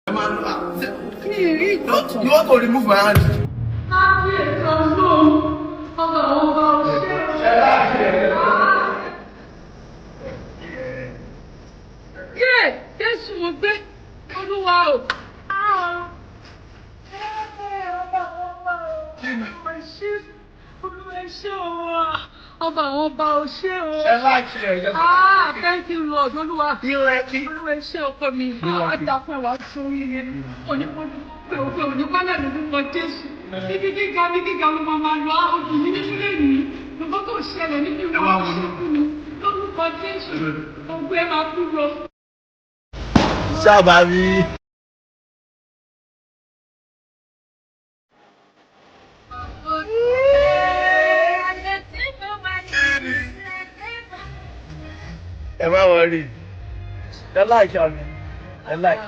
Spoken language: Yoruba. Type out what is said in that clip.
You want to remove my hand? Kábíyèsí Ọlọ́run, ọba àwọn ọba, ọṣẹ́ o. Yé! Jésù, mo gbé! Olúwa o! Olúwa, ẹ ṣé o! Ọba àwọn ọba, ọṣẹ́ o. Ah, thank you, Lord. Olúwa. Olúwa, ẹ ṣé, ọkọ mi. Àdàpọ̀ ẹ̀wà sórí yẹn. Onípọ̀jù pé òfin onípálẹ̀ lórúkọ Jésù. Níbi gíga ní gíga ló máa máa lọ òbí mi nínú lẹ́yìn. Nǹkan tó ṣẹlẹ̀ níbi ìwọ̀n tó ṣe fún mi. Lórúkọ Jésù, ọgbẹ́ máa kú lọ. Sábà mi. Ẹ má worry. Ẹ like àmì. Ẹ like.